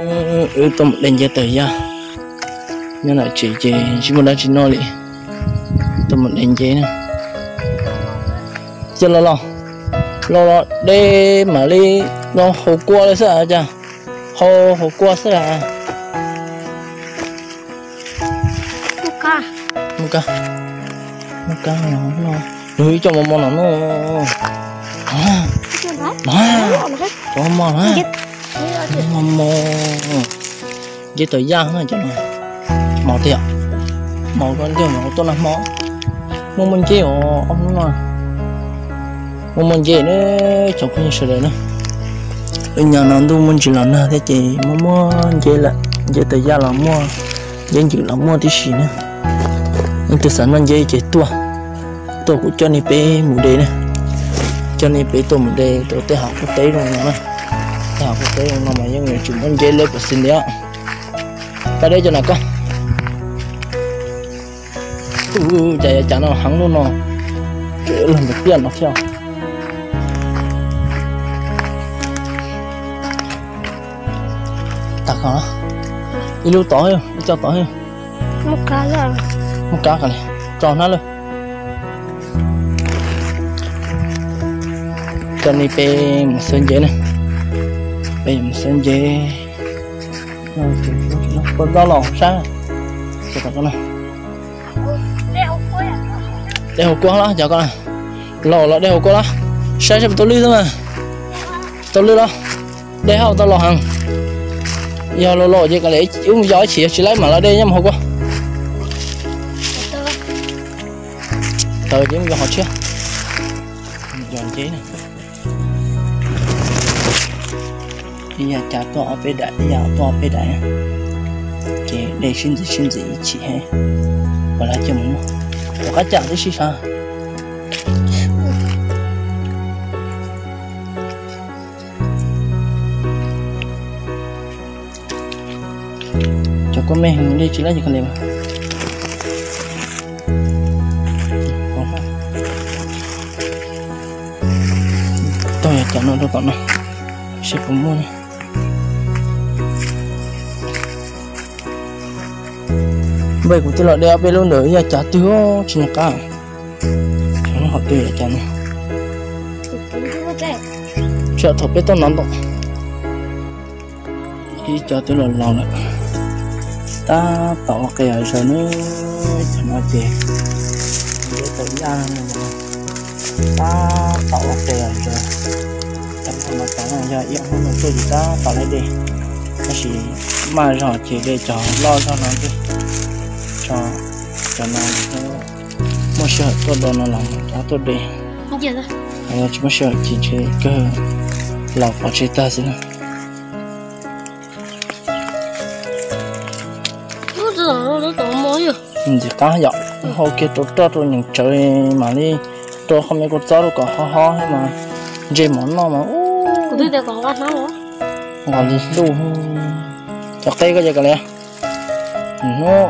Wb tuaj mus de nceb tawm yaj nyob nram tsev ces tsis muaj dab tsi noj li, tuaj mus de nceb na. Cia los los, los los de mam li los haus kua li xwb cas, haus haus kua xwb las. Muaj kab, muaj kab no, nws ib co mos mos no no. Cov mos mos na, mos mos, nceb tawm yaj na cov no. Mos tiag, mos ko ncauj mos tuaj nag hmo. Muaj muaj nceb os ob hnub no. Muaj muaj nceb na, tsoom phooj ywg sawv daws na. Wb nyob no ntuj muaj ntsis los nag thiab ces muaj muaj nceb lawm, nceb tawm yaj los muaj, nceb ncwm los muaj tib si na. Leej twg xav noj nceb ces tuaj, tuaj kuv coj nej peb mus de na. Coj nej peb tuaj mus de rau tej hav qub teb zoo no na. Tej hav qub teb zoo no mas yeej yuav tsum muaj nceb lawm puas xis ntiag. Pab deb cov na koj. Ua cas yav cav no heev lub no, los ntawm tiaj no thiab. Tag koj, ib lub tod, ib co tod. Muaj kab koj li, tso hnab lawm. Coj nej peb mus xawb nceb na, peb mus xawb nceb. Koj txob los saib. De hauv kua los cov ko, los los de hauv kua los, saib saib puas tau lwj xwb mas. Tau lwj los, de hauv tau los heev. Yog los los ces kom li wb mus yos ib chim yog tsis laib mam los de nyob mus hauv kua. Taws ces mus yos hauv tshiab. Yos nceb na. Ib yam cas tuaj ob peb daim, ib yam tuaj ob peb daim. Ces de sib ntxiv sib ntxiv ib chim he, kom lawv coj mus noj. Rov qab cam tib si sav. Cov kua me heev li tsis laib ces kho li mas. Tau yam cov no rau tom no, seb puas muaj. Npawg, kuv twb los de ob peb lub ntawm yaj cav twg tsis nco qab. Qhov twg yam cav no. Tsis yog thaum peb tuaj nov ntoo. Ib co twb los laus lawm. Tab tom ua qe zom zaws na. Cov no ces nceb tawm yaj no, tab tom ua qe zom zaws. Cov no mas cov no yog ib ob hnub no tuaj ces tab tom laib de, tab sis maj zog ces de cov loj zog no xwb. Tso, cov no muaj sij hawm tuaj dua no los rov tuaj de. Yog tsis muaj sij hawm ces ntshe kawg los pov tseg tag xwb na. Ntxim qab yom, hau kiag rau roj rau nyeem tsawv mam li rau qhov me kua txob rau kom ho ho thiab mas ntsej mov noj mas nqos li hlub. Cov qe koj ces kom li hnub,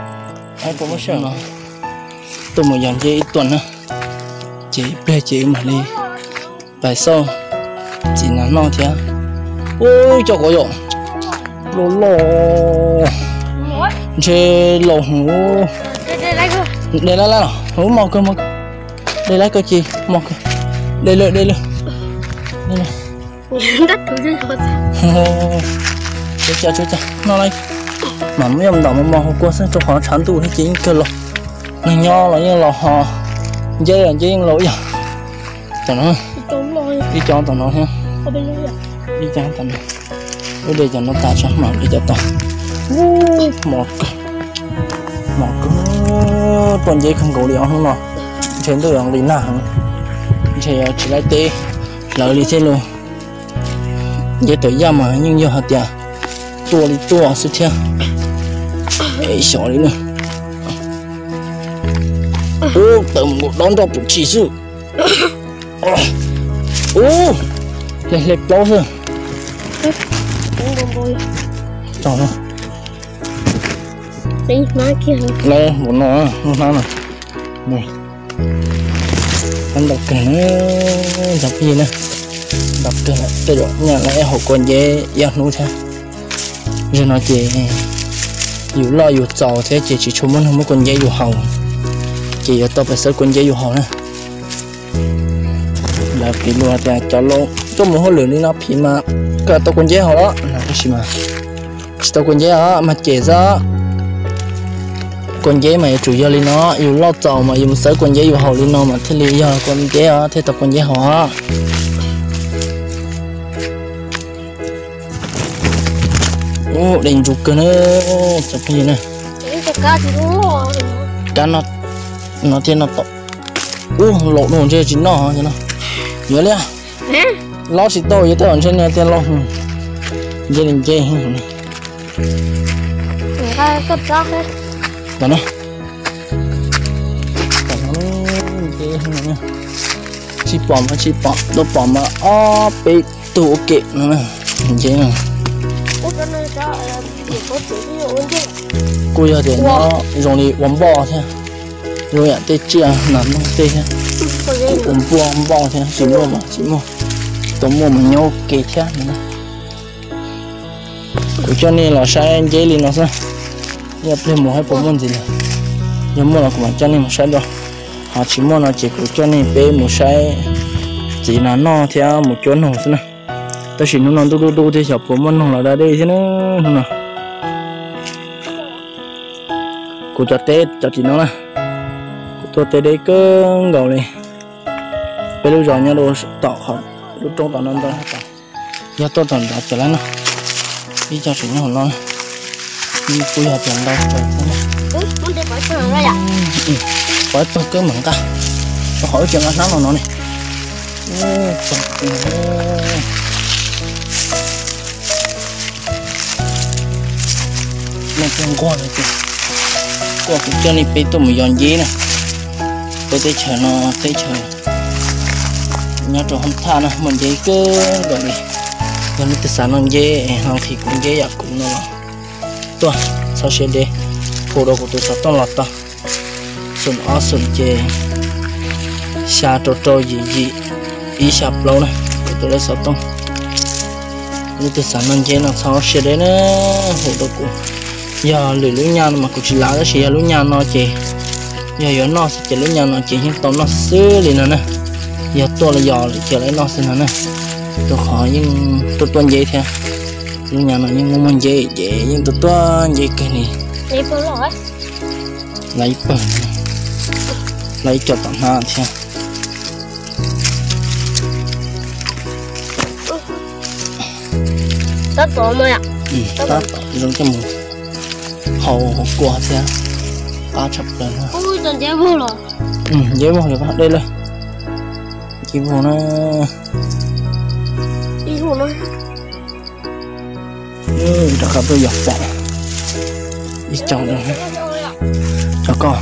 tuaj mus yos nceb ib tuaj na, ces ib pliag ces mam li pais xauj txiv nas noj thiab. Ub, cov ko yom, loj loj, ntshe laus heev. De laib laib los, ub, mos kawg, mos kawg. De laib kawg ces mos kawg. De lawm, de lawm. Noj laib, mam muab yoj ntaum mos mos hauv kua xwb rau qhov tshav ntuj thiab ces yeej kawg los. Neeg nyob los yeej laus ho, nceb los nceb yeej laus ib yam. Tam no, ib co tam no thiab, ib co tam no. Wb de cov no tas tso mam de cov tod. Mos kawg, mos kawg, tuaj nceb kawg nkaus li ob hnub no. Ntshe ntuj yuav nqis nag heev, ntshe yuav tsis laib teb hlawv li thiab lauj. Nceb tawm yaj mas yeej yog hais tias tuaj li tuaj xwb thiab. Xyov li na. Ub, tawm mus nkaus dob nroj pum tsis xwb. Ub, hle hle plaub xwb. Lawv mus no, lub hnab no. Ntau kawg na, ntau kawg na, ntau kawg na, tej zaum nyaj lawv ib hauv kua nceb ib ob hnub thiab. Zaum no ces yus loj yus txaus thiab ces tsis tshua muaj neeg muab kua nceb yus haus, ces yuav tau pes xawb kua nceb yus haus na. Lawv piv lus tias cov laus tuaj mus hauj lwm li no phim mas kawg tau kua nceb haus los no, tab sis mas tsis tau kua nceb os, mas cem xwb. Kua nceb mas yuav tsum yog li no, yus loj txaus mas yus mus xawb kua nceb yus haus li no mas thiaj li yog kua nceb os, thiaj tau kua nceb haus os. Ub, dej ntsuab kawg na, cov phooj ywg na. Kab no thiab no tom. Ub, laus dhau ntshe tsis noj no. Yuav li, lob tsis tau, yuav tej zaum ntshe nws tias laus. Nce li nce. Tom no. Tsis pom mas tsis pom, tuaj pom mas ob peb tug ua ke no. Nce. Kuj yog tias nyob zoo li ua npoj thiab, zoo yam tej tsiaj nas noog tej thiab. Ua npua npoj thiab, tsis muaj mas tsis muaj, tus muaj mas nyob ua ke thiab no. Kuv coj nej los saib nceb li no xwb, yog pliag mus hais puas muaj ntxiv lawm. Yog muaj los kuv mam coj nej mus saib dua, ho tsis muaj no ces kuv coj nej peb mus saib txiv nas noj thiab mus cuab noog xwb na. Tab sis hnub no ntuj dub dub thiab xyov puas muaj noog los da dej thiab na. Hnub no kuv cov teb cov tim no na, kuv tuaj teb deb kawg nkaus li. Peb lub zos nyob rau tom qhov lub roob tom no ntag. Yog tuaj tom nrad ces lawv no, ib co tseem nyob hauv no, kuj yog tias ntau tsawg thiab. Pov tag kawg mam nqa rau qhov wb tseem nqa hnab los no ne. Noj tuaj nquag no ces kuj kuv coj nej peb tuaj mus yos nceb na. Peb teb chaws no teb chaws nyob rau hoob thaj na, muaj nceb kawg nkaus li. Yog leej twg xav noj nceb ho nqhis kuv nceb yam kuv no los tuaj, txhob siab deb, hu rau kuv tus xov tooj los tau. Xoom ob xoom ces xya rau rau yim yim ib xya plaub na, kuv tus lej xov tooj. Leej twg xav noj nceb no txhob siab deb na, hu rau kuv. Yog lwm lub nyaj no mas kuv tsis lav, tab sis yog lub nyaj no ces yog yuav noj xwb ces lub nyaj no ces yeej tau noj xwb li no na. Yog tuaj los yos lawm ces lawv noj xwb no na. Rau qhov yeej tuaj tuaj nceb thiab, lub nyaj no yeej muaj muaj nceb ces yeej tuaj tuaj nceb kawg li. Lawv ib pawg, lawv ib co tom hnab thiab. Tab tom zoo coj mus hau hauv kua thiab, qab tshaj plaws na. Nceb vog li dej lawm, nceb vog na. Rov qab tuaj yos pom ib co, cov koj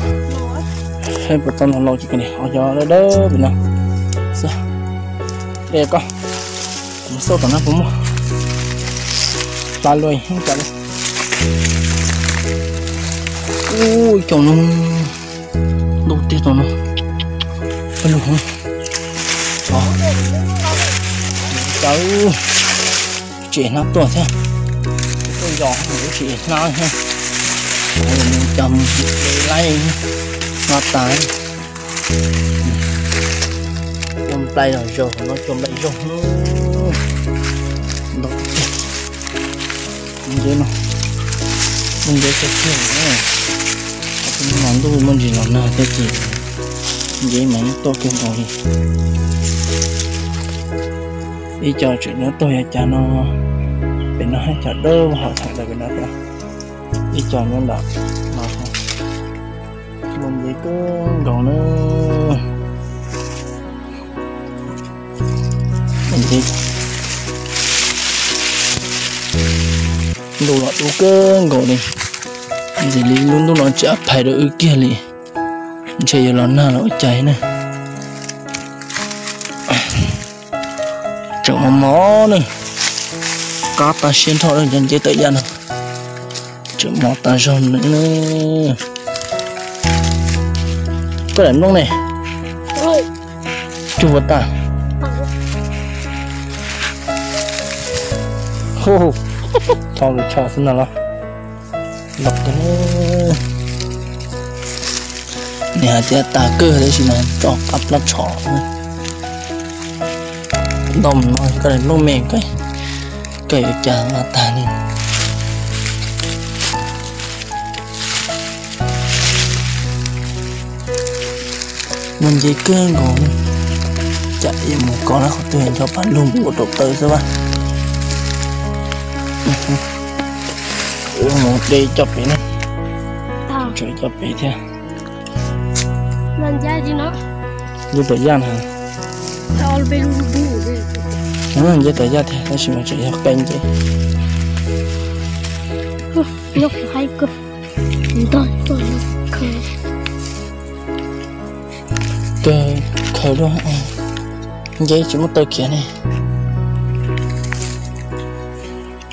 saib puas tau los laus ces koj niam ho cov dawb dawb pem no xwb. Dej koj, kuv xauj tom no puas muaj. Pla luaj ib co no, ntau tiag tom no. Pab lug, cas tsis hnab tuaj thiab, tuaj yos tsis hnab thiab. Cas mus laib no tas. Cua nplai los zaug, no cua nplai zaug. Ntau tiag. Nceb no, nceb tiag tiag. Hnub no ntuj muaj ntsis los nag thiab ces nceb mas yeej tuaj kawg nkaus li. Ib co tseem nyob tuag yog cas no, pem no hab cov dawb hom thaum ntawd pem no, ib co nyob ntawm no. Muaj nceb kawg nkaus na. Ntuj los dub kawg nkaus li, ntxim li lub ntuj no tsis ab phais rau wb kiag li. Ntshe yuav los nag los ua cas na. Tseem mos mos na, qab tag siab nrho cov nceb tawm yaj no. Tseem mos tas zog na. Koj daim nplooj ne, cuag ua tas. Hu, Tso lus tshaj xwb no los. Los kawg. Nws hais tias tas kawg tab sis mas tso qab plab tshov. Ntau no koj lub me koj yuav cas los tag li. Muaj nceb kawg nkaus, cas yuav mus kov na, qhov twg nco pas lug mus ua rau taw xwb vas. Mus de coj pem na. Tseem coj pem thiab. Nceb tawm yaj na. Nceb tawm yaj thiab tab sis mas tseem yog qe nceb. Kawg khaws dua, nceb tsis muaj taw khiav ne.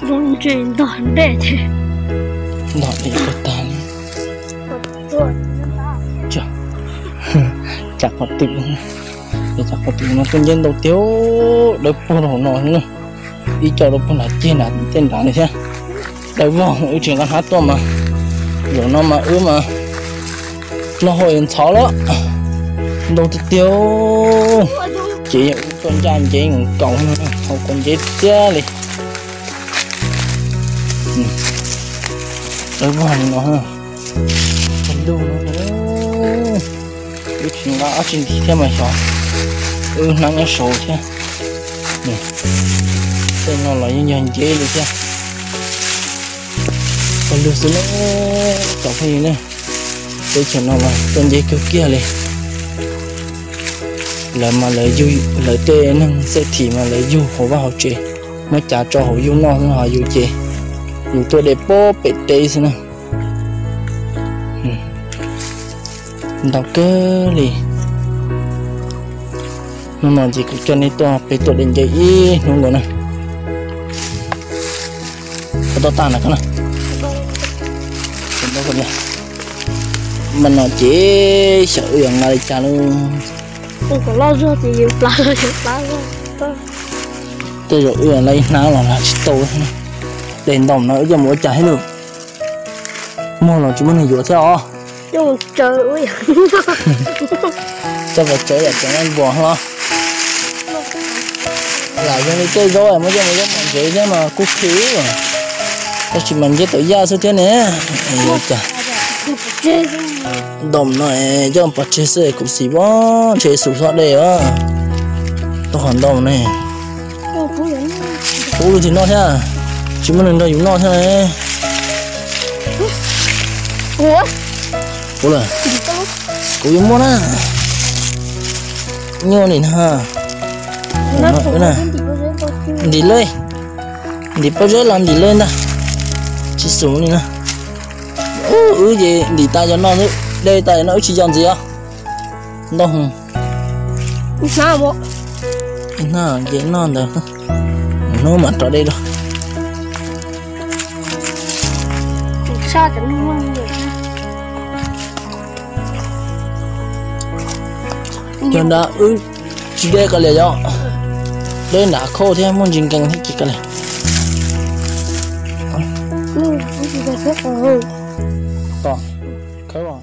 Ntog dej thiab. Ntog dej kawg tag li. Cas qhov twm, cas qhov twm no tuaj nceb ntau tiag, dawb paug rau hauv no na. Ib co rau puag nram ceg nram tej nrad li thiab. Dawb vog wb tsis nqa hnab tuaj mas, zaum no mas wb mas plaub hau ntxhov lawm. Ntau tiag tiag. Ces yog wb tuaj ncaj nceb nkaus hauv qhov nceb tiag li. Dawb vog li no. Lug no, wb tsis nqa dab tsi ntxiv thiab mas xyov wb hnab nyob saud thiab. Tej no los yeej yog nceb li thiab. Pawg lug xwb na, cov phooj ywg ne. Teb chaws no los tuaj nceb kawg kiag li. Lawv mas lawv yug, lawv tej neeg xej thim mas lawv yug hauv vaj hauv tsev, muab cav tso hauv yug noj xwb, ho yus ces yus tuaj de puag pem teb xwb na. Ntau kawg li. Hnub no ces kuv coj nej tuaj peb tuaj de nceb ib hnub nkaus na. Koj tuaj tag na koj na. Mas no ces xyov wb yuav nqa li cas lawm. Tej zaum wb yuav nqa ib hnab los nqa tsis tau. De ntau no wb coj mus ua cas thiab lawm? Muag los tsis muaj neeg yuav thiab os. Coj mus tsawv yam cov npua hlo. Lam yog li tej zaub muab coj mus zaub mov ntsev thiab mas kuj khwv. Tab sis mas nceb tawm yaj xwb thiab ne. Ua cas ntau no coj pov tseg xwb kuv xis vab ntshe xus xob de os. Tau qhov ntau ne. Ub, lub twg noj thiab? Tsis muaj neeg nrog yus noj thiab ne. Ua lawm, kuv yuav muab na. Nyuaj li na. Ntim lawm, ntim pob zeb los ntim lawm ntag. Tsis xus li na. Wb ces ntim tas cov no, de tas cov no wb tsis yos ntxiv os. Ntau. Ib hnab ces noj ntawd, hnub mam rov de dua. Cov nrad wb tsis de koj liam yom. De nrad khauj thiab muaj ntsis nkees thiab ces koj liam. Tos, khawb los.